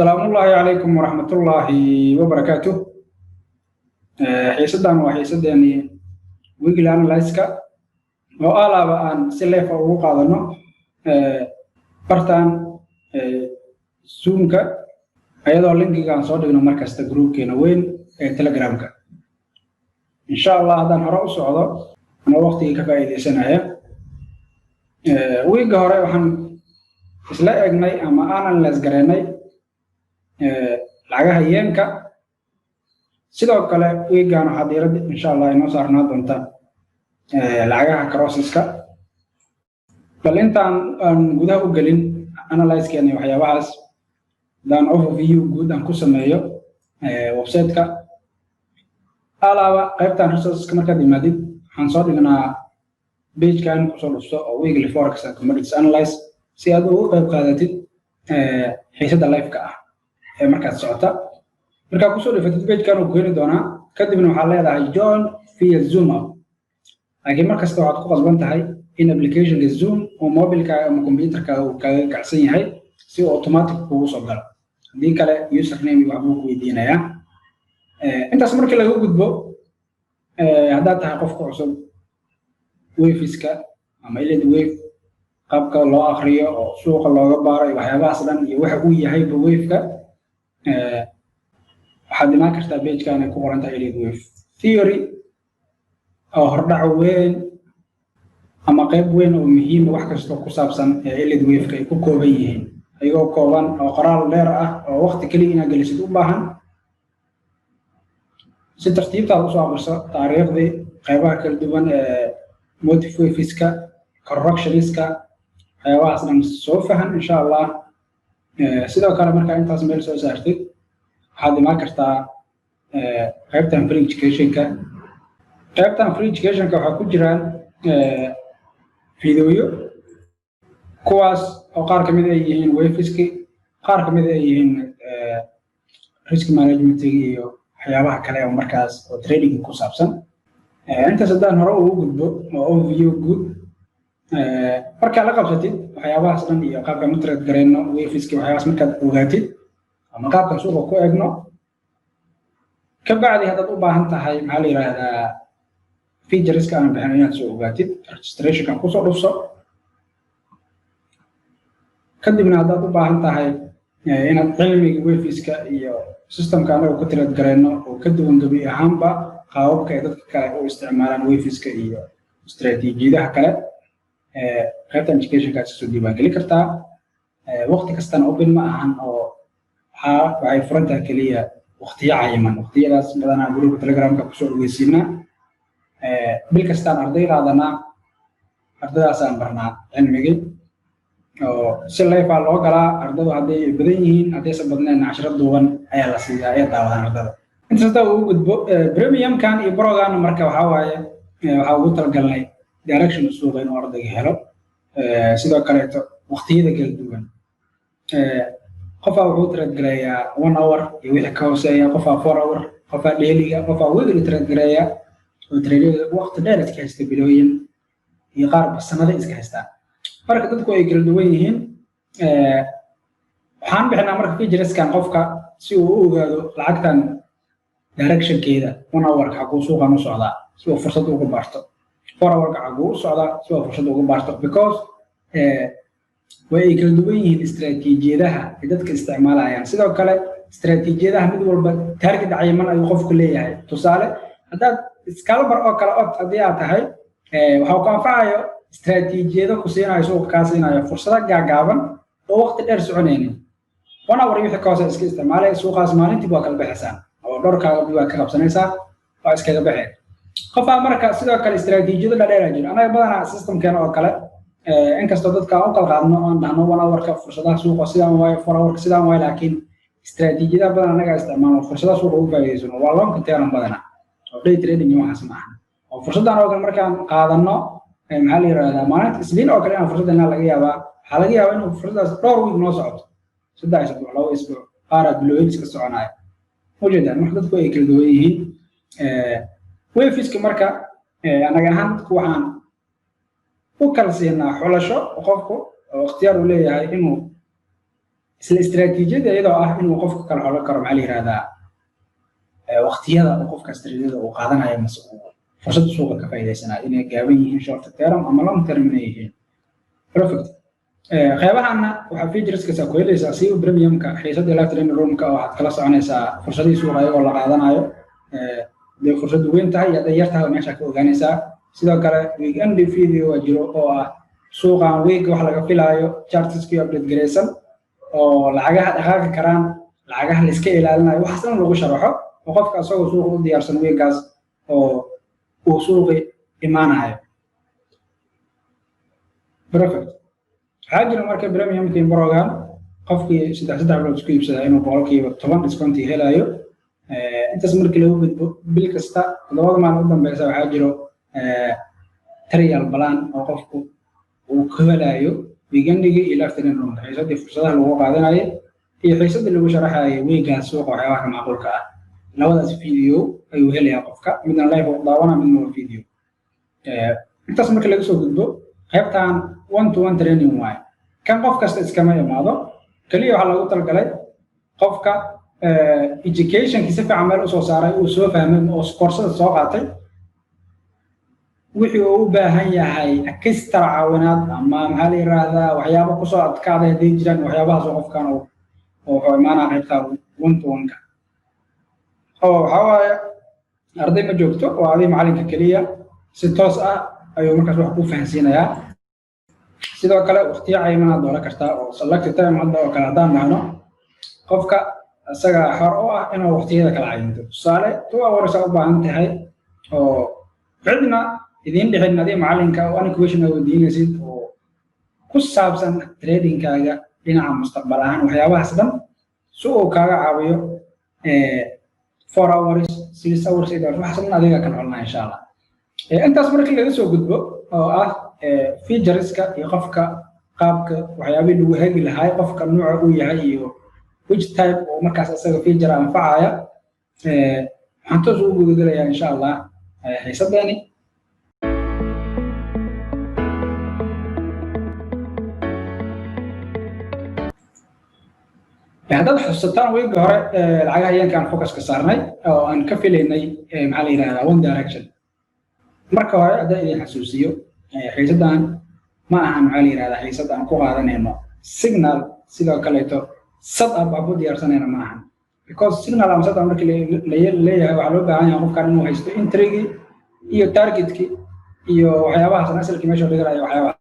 Salaamullaahi calaykum waraxmatullaahi wabarakaatuh. Xiisaddan waa xiisadeenii weekly analysis-ka oo alaaba aan si live ugu qaadano bartaan Zoom-ka, iyadoo linkiga aan soo dhigno mar kasta groupkeena weyn ee Telegramka. Insha Allah, haddaan hore u socdo anoo waqtigii ka faa'iidaysanaya, wiigga hore waxaan isla eegnay ama analyze gareynay lacagaha yen-ka. Sidoo kale wiiggan waxaa diiradda insha Allah inoo saarnaa doonta lacagaha crosses-ka. Bal intaan aan gudaha u gelin analyze-keena iyo waxyaabahaas, haddaan overview guud aan ku sameeyo website-ka, alaaba qaybtan resources-ka markaad imaadid, waxaan soo dhignaa page-kan kusoo dhufto oo weekly forex and commodities analyze, si aad ugu qayb qaadatid xiisadda live-ka ah ee markaad socota. Markaad kusoo dhifatid, page-kan uu keeni doonaa. Kadibna waxaad leedahay join via Zoom app, laakiin mar kasta waxaad ku qasban tahay in applicationka Zoom oo mobilkaaga ama computerkaaga uu kaaga kacsan yahay, si uu automatic kugu soo galo. Haddii kale, username iyo waxbuu ku weydiinayaa. Intaas markii laga gudbo, haddaad tahay qofka cusub waves-ka ama Elliott Wave qaabka loo akriyo oo suuqa looga baaro iyo waxyaabahaas dhan iyo waxa uu yahayba waveka, waxaad imaan kartaa page-kan ay ku qoran tahay Elliott Wave Theory, oo hordhac weyn ama qayb weyn oo muhiima wax kastoo ku saabsan ee Elliott Wave-ka ay ku kooban yihiin, ayagoo kooban oo qoraal dheer ah oo waqti keliya inaad gelisid u baahan. Si tartiibtaad usoo aqriso taariikhdii, qaybaha kala duwan ee motive waves-ka, corrections-ka, waxyaabahaas dhan soo fahan insha Allah. Sidoo kale, markaa intaas meel soo saartid, waxaad imaan kartaa qaybtan free educationka. Qaybtan free educationka waxaa ku jiraan fiidooyo, kuwaas oo qaar kamid ay yihiin waves-ki, qaar kamid ay yihiin risk management iyo waxyaabaha kale oo markaas oo trading ku saabsan. Intaas haddaan hore ugu gudbo oo overview guud, markaa la qabsatid waxyaabahaas dhan iyo qaabkaan u trade gareyno waves-ki, waxyaabahaas markaad ogaatid ama qaabkan suuqa ku eegno, ka bacdi haddaad u baahan tahay, maxaa la yidhaahdaa, featureska aan bixino inaad soo ogaatid, registrationkan kusoo dhufso. Kadibna haddaad u baahan tahay inaad cilmiga waves-ka iyo systemka anaga ku trade gareyno oo ka duwan gebi ahaanba qaababka ay dadka kale u isticmaalaan waves-ka iyo istaraatiijiyadaha kale, qaybta educationkaas soo diiwaangeli kartaa. Waqti kastana open ma ahan oo waxay furan tahay keliya waqtiyo cayiman. Waqtiyadaas badanaa groupka Telegramka kusoo ogeysiinaa. Bil kastaan arday qaadanaa, ardadaasaan barnaa cilmigii oo si live aa loo galaa. Ardadu hadday badan yihiin, haddaysan badnayn, cashiro duuban ayaa la siiyaa, ayaa daawadaan ardada. Intaas haddaa ugu gudbo premiumkan iyo pro-gan, marka waxaa waaye waxaa ugu talagalnay direction suuqa inuu ardayga helo. Sidoo kaleeto waqtiyada kala duwan, qofaa wuxuu trade gareeyaa one hour iyo wixii ka hooseeya, qofaa 4 hour, qofaa daily-ga, qofaa weekly trade gareeya oo tradyada waqti dheer iska haysta, bilooyin iyo qaarba sanado iska haystaan. Marka dadku ay kala duwan yihiin. Waxaan bixinaa marka featureskan qofka si uu u ogaado lacagtan directionkeeda, one hourka xaguu suuqan u socdaa, si uu fursad ugu baarto, 4 hourka xaguu u socdaa, si uu fursad ugu baarto, because way ay kala duwan yihiin istaraatiijiyadaha ay dadka isticmaalayaan. Sidoo kale istaraatiijiyadaha mid walba target cayiman ayuu qofku leeyahay. Tusaale, haddaad scalper oo kale ot haddii aad tahay, waxaa ku anfacayo istaraatiijiyado ku siinayo suuqa kaa siinayo fursado gaagaaban oo waqti dheer soconaynin. One hour wixii ka hoose iska isticmaalaya, suuqaas maalintii waa kala baxaysaa oo dhowrkaaga waa ka qabsanaysaa, waa iskaga baxeen. Qofaa marka sidoo kale istaraatiijiyado dhadheeraa jiro. Anaga badanaa systemkeena oo kale, inkastoo dadka aan u kala qaadno, aan dhahno one hourka fursadaha suuqa sidaan waayo, 4 hourka sidaan waayo, laakiin istaraatiijiyadaha badan anaga isticmaalno fursadaha suuqa ugu faa'iidaysano waa long term badanaa, oo day trading iyo waxaas maaha. Oo fursaddan oo kale markaan qaadano, maxaa la yidhahdaa, maalinta Isniin oo kale inaan fursad helnaa laga yaabaa. Waxaa laga yaabaa inuu fursaddaas dhowr week noo socoto, 3 isbuuc, 2 isbuuc, qaaraa bilooyin iska soconaya. Ujeedaan, marka dadku ay kala duwan yihiin waves-ka. Marka anaga ahaan dadku waxaan u kala siinaa xulasho, qofku oo ikhtiyaar uu leeyahay inuu Isla istiraatiijiyada iyadoo ah inuu qofka kala xolan karo, maxaa la yihahdaa, waqtiyada uu qofka istiraatiijiyada uu qaadanayo mase uu fursad suuqa ka faa'iidaysanayo, inay gaaban yihiin, short term ama long term inay yihiin. Perfect. Qeybahanna waxaa featureskaasa ku helaysaa si premiumka xiisadda live training roomka, oo waxaad kala soconaysaa fursadihii suuqa ayagoo la qaadanayo, hadday fursaddu weyn tahay iyo hadday yar tahay meesha ka ogaanaysaa. Sidoo kale weekend video waa jiro, oo ah suuqan week wax laga filaayo, chartiskii update garaysan oo lacagaha dhaqaaqi karaan, lacagaha la iska ilaalinayo, waxaas dhan lagu sharaxo, oo qofka asagoo suuqa u diyaarsan weekgaas oo uu suuqi imaanayo. Perfect. Waxaa jira marka premium team program, qofkii 3 3 bilood isku iibsadaa inuu 10% discount helayo. Intaas markii lagu gudbo, bil kasta 7da maalin u dambeysa waxaa jiro trial plan oo qofku uu ka helayo weekendigii iyo live training room, xiisadii fursadaha lagu qaadanayo iyo xiisadii lagu sharaxayo weegaas suuqa waxyaabaha ka macquulka ah. Labadaas video ayuu helayaa qofka, midna live u daawana, midna waa video. Intaas marka laga soo gudbo, qaybtan one to one training waaye. Kan qof kasta iskama imaado. Keliya waxaa loogu talagalay qofka educationki si fiican meel usoo saaray, uu soo fahmay oo koorsada soo qaatay, wixii uu u baahan yahay extra caawinaad ama, maxaa la yiraahdaa, waxyaabo kusoo adkaaday hadday jiraan, waxyaabahaas oo qofkan oo wuxuu imaanaa qaybta one to one-ka, oo waxaa waaye arday ma joogto, oo adig macalinka keliya si toos ah ayuu markaas wax kuu fahansiinayaa. Sidoo kale waqtiyo cayiman aad dooran kartaa, oo select time hadda oo kale haddaan dhahno, qofka isaga xor u ah inuu waqtiyada kala cayinto. Tusaale, 2 hours aa u baahan tahay oo cidna idiin dhixin, adiga macalinka, oo any question aad weydiinaysid oo ku saabsan tradingkaaga dhinaca mustaqbal ahaan, waxyaabahaas dhan si uu kaaga caawiyo, 4 hours, 6 hours, 8 hours, waxaas dhan adiga kala xolnaa, insha Allah. Intaas markii laga soo gudbo, oo ah featureska iyo qofka qaabka waxyaabihii lagu hagi lahay, qofka nooca uu yahay iyo which type oo markaas isaga feature anfacaya, waxaan toos ugu gudagelayaa, insha Allah, xiisadeeni. Haddaad xusataan, weekga hore lacagaha yenkaan focuska saarnay oo aan ka filaynay, maxaa la yidhahdaa, one direction. Marka hore haddaan idin xasuusiyo, xiisaddan ma ahan, maxaa la yidhahdaa, xiisad aan ku qaadanayno signal. Sidoo kaleeto set up aan ku diyaarsanayno ma ahan, because signal ama set up markii leeyahay, waxaa loo baahan yahay qofkan inuu haysto entrygii iyo targetkii iyo waxyaabahaas, asalkii meesha dhiganayo waxyaabaha.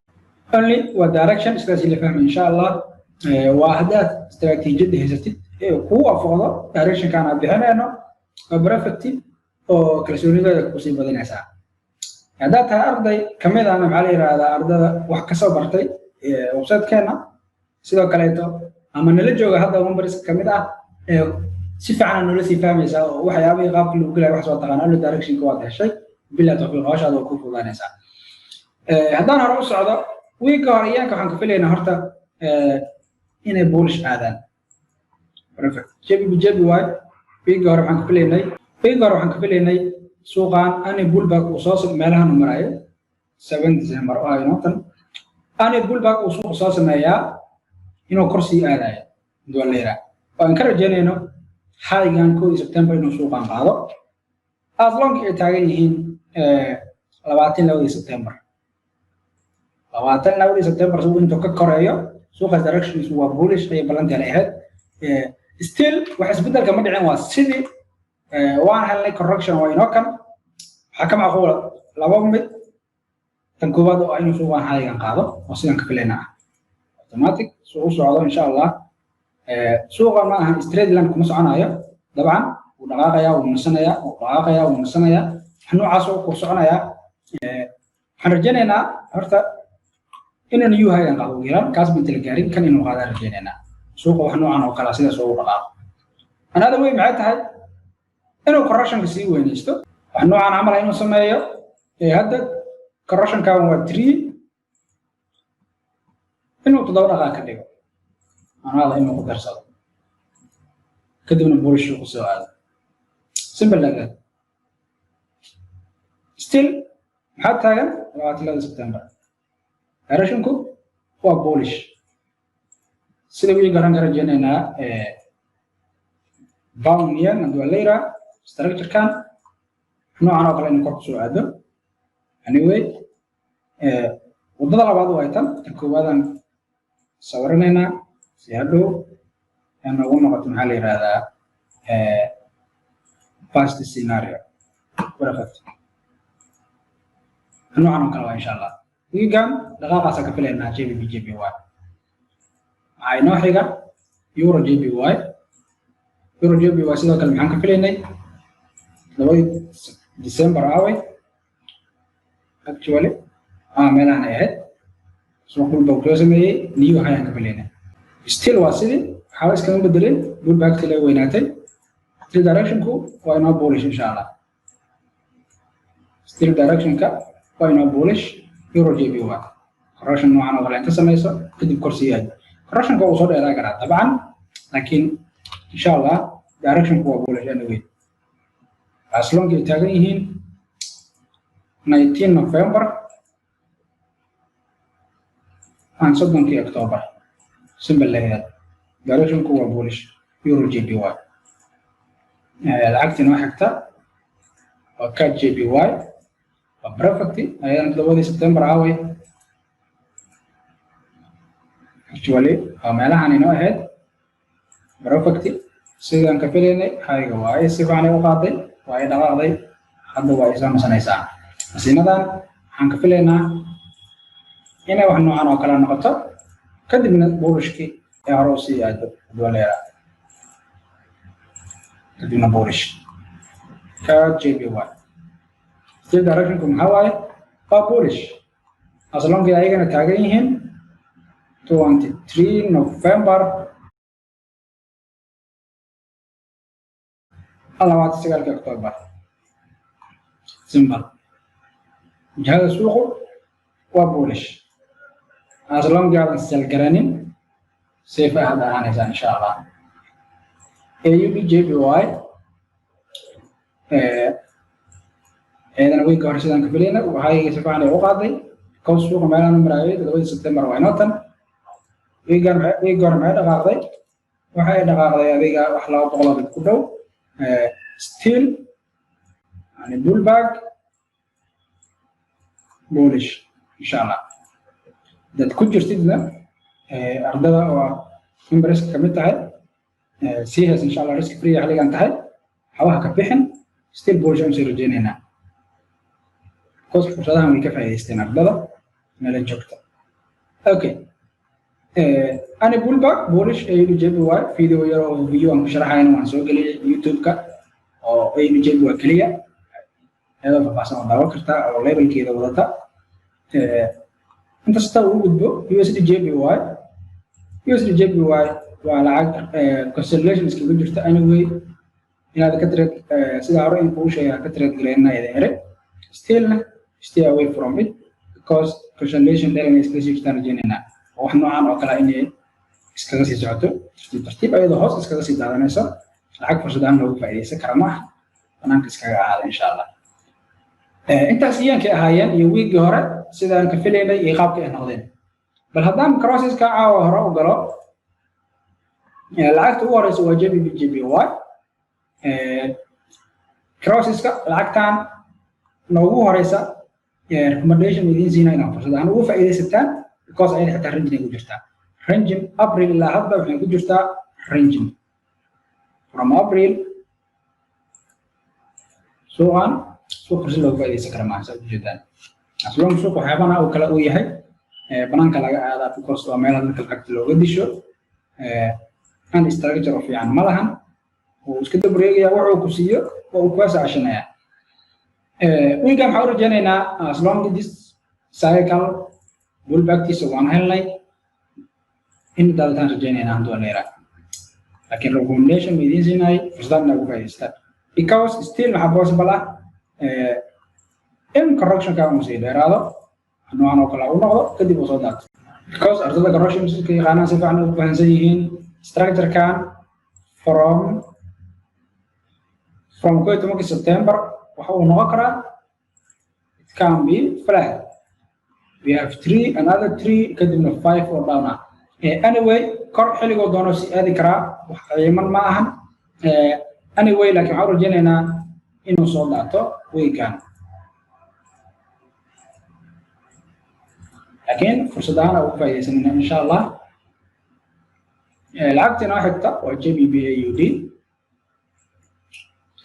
Only waa direction, sidaas la fahmay, insha Allah. Waa haddaad istaraatiijiyadda haysatid ee kuu waafaqdo directionkan aad bixinayno, waa perfect oo kalsoonidaada kusii badinaysaa. Haddaad tahay arday kamid ahna, maxaa la yidhahdaa, ardada wax kasoo bartay website-keena, sidoo kaleeto ama nala jooga hadda members kamid ah, si fiican noola sii fahmaysaa oo waxyaabihii qaabka lagu gelaya wax soo taqaana, allo directionka waad heshay. Bilaa tawfiiq, hawshaada waa kuu fududaanaysaa. Haddaan hore u socdo, weekga hore iyaanka waxaan ka filaynaa horta inay bullish aadaan. Perfect. JPY weekga hore waxaan ka filaynay, weekga hore waxaan ka filaynay suuqan ani pullback uu soo meelahan marayo 7 December oo ay nootan ani pullback uu suuqa soo sameeyaa inuu kor sii aadayo doolleera, oo aan ka rajaynayno highgan 1dii September inuu suuqan qaado, as long ay taagan yihiin 22dii September. 22dii September suuq intuu ka koreeyo, suuqaas directionkiisu waa bullish ayay ballanteena ahayd. Still wax isbedelka ma dhicin, waa sidii. Waan helnay correction, waa inoo kan. Waxaa ka macquula laba mid. Tan koowaad oo ah inuu suuqan highgan qaado, oo sidan ka filayna ah, automatic suu u socdo, insha Allah. Suuqa ma ahan straight line, kuma soconayo dabcan. Wuu dhaqaaqayaa, wuu nasanayaa, wuu dhaqaaqayaa, wuu nasanayaa, wax noocaas oo ku soconayaa. Waxaan rajaynaynaa horta inuu new highgan qaado ugu yaraan, kaas baan tala gaarin, kan inuu qaadaan rajaynaynaa suuqa, wax noocan oo kala sidaas ugu dhaqaaqo. Another way maxay tahay? Inuu correctionka sii weynaysto, wax noocan camal ah inuu sameeyo. Hadda correctionkan waa 3, inuu 7 dhaqaaq ka dhigo, anada inuu ku darsado, kadibna bullish ku soo aado. Simple like that. Still maxaa taagan? 22 September directionku waa bullish. Sida wii garan ka rajaynaynaa pound yen hadduu la yiraa structure-kan noocan oo kale inuu kor kusoo aado. Anyway, waddada labaad waa tan. Tan koowaadaan sawiranaynaa si hadhow ay noogu noqoto, maxaa la yihahdaa, first scenario. Perfect, noocan oo kale waa insha Allah. Wiigan dhaqaaqaasa ka filaynaa GBP JPY. Waxaa inoo xiga euro JPY. Euro JPY sidoo kale maxaan ka filaynay? 2dii December away, actually meelahan ay ahayd, suuq pullback soo sameeyey, new high aan ka filaynay. Still waa sidii, waxaaba iskama bedelin, pullbackti la weynaatay. Still directionku waa inoo bullish insha Allah. Still directionka waa inoo bullish euro JPY. Correction noocan oo kale inta samayso kadib kor sii aado. Correctionka wuu soo dheeraa karaa dabcan, laakiin insha Allah directionku waa bullish anyway, as long ay taagan yihiin 19 November and 30kii October. Simple lahayd, directionku waa bullish euro JPY. Lacagtii noo xigta waa CAD JPY. Waa perfect ayadana. 7dii September aaway? Actually waa meelahan inoo ahayd. Perfect, sidaan ka filaynay hayga waa ay si fiican u qaaday, waa ay dhaqaaqday, hadda waa ay soo nasanaysaa. Masiinadan waxaan ka filaynaa inay wax noocan oo kale noqoto, kadibna bullishkii ee hore u sii aado doleera, kadibna bullish CAD JPY. Still directionku maxaa waaye? Waa bullish, as long ay ayagana taagan yihiin 23 November, 29ka October. Simple, jihada suuqu waa bullish. As long aadan sell garanin, safe aad ahaanaysaa insha Allah. AUD JPY ciidana weynka hore sidaan ka filayna waxaa si fiican ay u qaaday, because suuqa meelahan u maraayay 7dii September waa inoo tan. Wiigan wiigga hore maxay dhaqaaqday? Waxay dhaqaaqday adiga wax 200 oo ku dhow. Still yani pullback bullish insha Allah. Dad ku jirtidna ardada oo memberska kamid tahay sii hees insha Allah. Risk free xilligan tahay, hawaha ka bixin. Still bullish aan sii rajaynaynaa, because fursadahan way ka faa'iidaysteen ardada nala joogta. Okay, ani pullback bullish AUD JPY. Video yar oo video aan ku sharaxayna waan soo geliyay YouTube-ka oo AUD JPY keliya, iyadoo faahfaahsan oo daawan kartaa oo labelkeeda wadata. Inkasta uu gudbo USD JPY. USD JPY waa lacag consolidation iskaga jirta. Anyway, inaad ka trade, sida hore in kuu sheegay, ka trade gareyna idin ere, stillna stay away from it, because consolidation dheer inay iskaga sii jirtaan rajaynaynaa, oo wax noocan oo kale inay iskaga sii socoto tartiib tartiib, ayadoo hoos iskaga sii daadanayso. Lacag fursad ahaan loogu faa'iidaysan kara maaha, banaanka iskaga ahaada insha Allah. Intaas iyaankay ahaayeen iyo wiiggii hore sidaan ka filaynay iyo qaabka ay noqdeen. Bal haddaan crosseska caawa hore u galo, lacagta ugu horeysa waa GBP JPY. Crosseska lacagtan noogu horeysa, recommendation idiin siina inaan fursad ahaan ugu faa'iidaysataan, because ayada xitaa ranging ay ku jirtaa. Ranging April ilaa hadda waxay ku jirtaa ranging from April. Suuqan suuq fursad loogu faa'iidaysan kara maaha, saa ujeedaan. As long suuq waxyaabana uu kale uu yahay, banaanka laga aadaa, because waa meelaha dadka lacagta looga disho. And structure oo fiican ma lahan, wuu iska dab wareegaya, wuxuu ku siiyo waa uu kuwa saashanaya. Wiigan waxaan u rajaynaynaa, as long this cycle pullbacktiisa waan helnay, in daadataan rajaynaynaa hadduu la yidhaah. Laakiin recommendation ma idiin siinay fursadaad inaa ugu faa'iidaystaan, because still waxaa possible ah in correctionka uu sii dheeraado, noocan oo kale u noqdo, kadib uu soo daato, because ardada correctionska yaqaanaan si fiican u fahansan yihiin structurekan from 11kii September. Waxa uu noqon karaa, it can be flat. We have three, another three, kadibna five oo down ah. Anyway, Kor xilligoo doono si aadi karaa, wax ciiman ma ahan anyway, laakiin waxaan u rajaynaynaa inuu soo daato weekan, laakiin fursad ahaan ugu faa'iidaysanayna, insha Allah. Lacagta inoo xigta waa GBP AUD.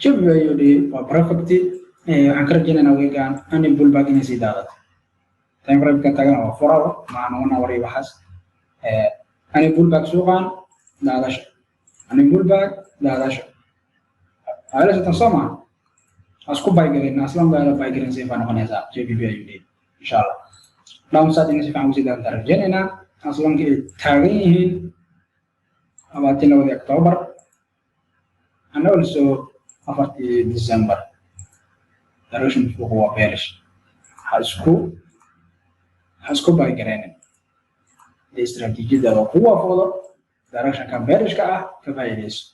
GBP AUD waa perfect. Waxaan ka rajaynaynaa weekan any pullback inay sii daadato. Time frame-ka tagana waa 4 hour, maahan 1 hour iyo waxaas. Any pullback suuqan daadasho, any pullback daadasho ayla soo maha isku baygarin aslan gaala baygarin safe baa noqonaysaa GBP AUD, insha Allah. Downside inay si fiican usii daadata rajaynaynaa, aslanka ay taagan yihiin 22-dii October and also 4-tii December. Direction suuqu waa bearish. Ha isku baygareenin. Hadii istaraatiijiyadaada ku waafaqdo directionka bearishka ah, ka faa'iidayso,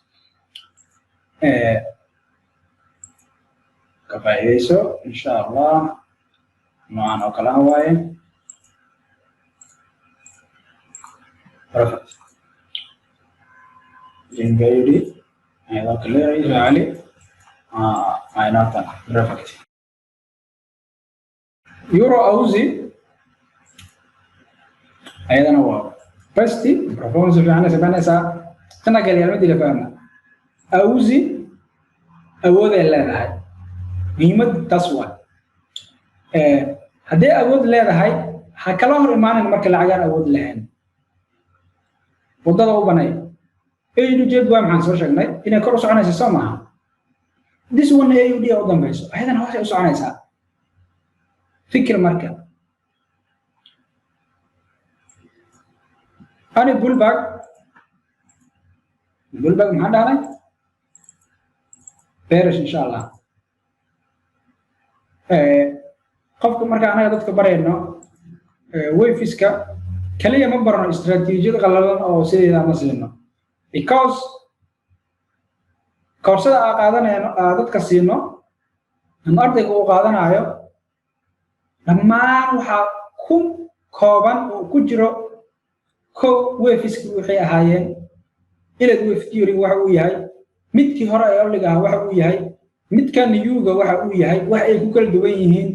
ka faa'iidayso, insha Allah. Noocan oo kale ah waaye. Perfect. Jinbaydi ayadoo kale cali aynatan. Perfect. Euro Aussie ayadana waa best performance fiican ay samaynaysaa. Tana galyaal midi la fahma. Aussie awooday leedahay, muhiimad taas waa. Haddii awood leedahay, ha kala hor imaanin. Marka lacagaan awood lahayn, waddada u banay. AUD waa maxaan soo sheegnay? Inay kor u soconaysa, soo maaha? This one AUD u dambayso, ayadana hoos ay u soconaysaa. Fikir marka ani pullback, pullback maxaan dhahnay? Bearish, insha Allah. Qofka marka anaga dadka barayno waveska kaliya, ma barno istaraatiijiyad qalalan oo sideeda ma siino, because koorsada aa qaadanayno, aa dadka siino ama ardayga uu qaadanayo, dhammaan waxaa ku kooban oo ku jiro: kow, waveski waxay ahaayeen, Elliott Wave Theory waxa uu yahay, midkii hore ee oldga ahaa waxa uu yahay, midka newga waxa uu yahay, wax ay ku kala duwan yihiin.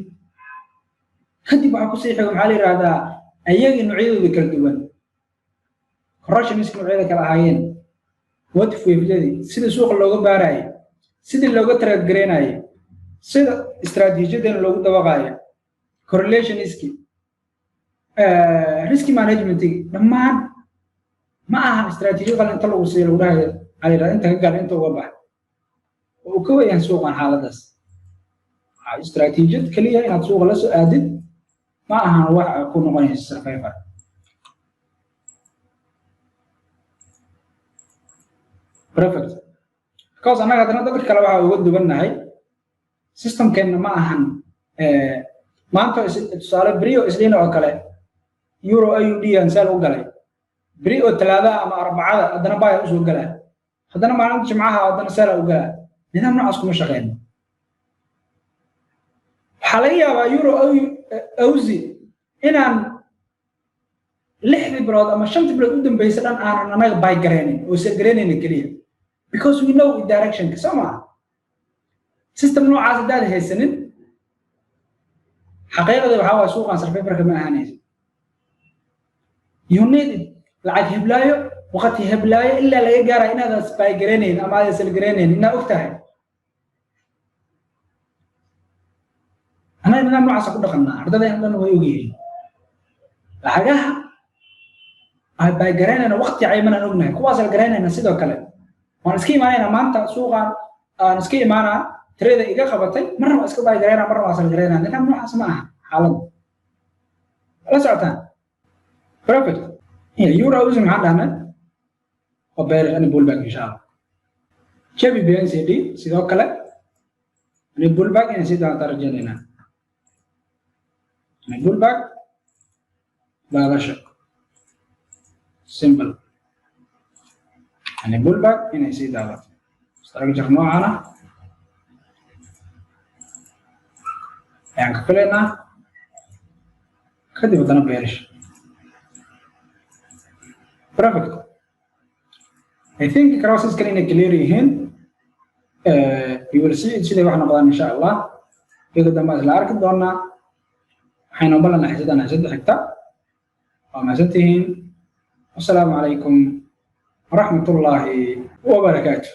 Kadib waxaa kusii xigo, maxaa la yidhahdaa, ayagii noocyadooda kala duwan, correctionska noocyada kala ahaayeen, what waveyadii, sida suuqa looga baaraayo, sidii looga trade gareynayo, sida istaraatiijiyadan loogu dabaqaayo, correlationski, risk managementigi, dhammaan. Ma ahan istaraatiijiyad qalin inta lagu siiyo lagu dhahayo, maxaa la yidhahdaa, inta ka gal, inta uga bax. Oo uu ka weeyaan suuqan xaaladaas. Waxaa istaraatiijiyad keliya inaad suuqa la soo aadid ma ahan wax ku noqonaysa survivor. Perfect. Because annaga haddana dadka kale waxaa uga duwannahay, systemkeenna ma ahan maanta tusaale beri oo Isniin oo kale euro AUD aan sell u galay, beri oo Talaadaha ama Arbacada haddana buy usoo galaa, haddana maalinta Jimcaha haddana sell u galaa. Nidaam noocaas kuma shaqeyno. Waxaa laga yaabaa euro Aussie inaan 6-dii bilood ama 5-tii bilood u dambeysay dhan aanan anaga buy gareynin oo sell gareynayna keliya, because we know directionka, soo maaha? System noocaas haddaad haysanin, xaqiiqadii waxaa waaya suuqan survivorka ma ahaanaysa. You need it. Lacag heblaayo, waqti heblaayo ilaa laga gaaraya inaadan buy gareynayn ama aadan sell gareynayn, inaad og tahay. Annaga nidaam noocaasa ku dhaqannaa, ardadayna dhan way ogyihiin. Lacagaha ay buy garaynayna waqti cayman aan ognahay, kuwaas la garaynayna sidoo kale. Waan iska imaanayna maanta suuqan, aan iska imaanaa, tirada iga qabatay, marna waa iska buy garaynaa, marna waa sell garaynaa. Nidaam noocaas ma aha xaaladda. La socotaan? Perfect. Euro Aussie maxaan dhahnay? Waa bearish, any pullback, insha Allah. GBP NZD sidoo kale any pullback inay sii doonta rajaynaynaa. Any pullback daadasho, simple. Any pullback inay sii daadato, structure noocana ayaan ka filaynaa. Kadib haddana bearish. Perfect. I think crosseskan inay clear yihiin. You will see siday wax noqdaan, insha Allah. Iyaga dambe isla arki doonaa. Waxaynu ballanaa xisadan xisada xigta. Waa mahadsantihiin. Wasalaamu calaykum waraxmatullaahi wabarakaatu.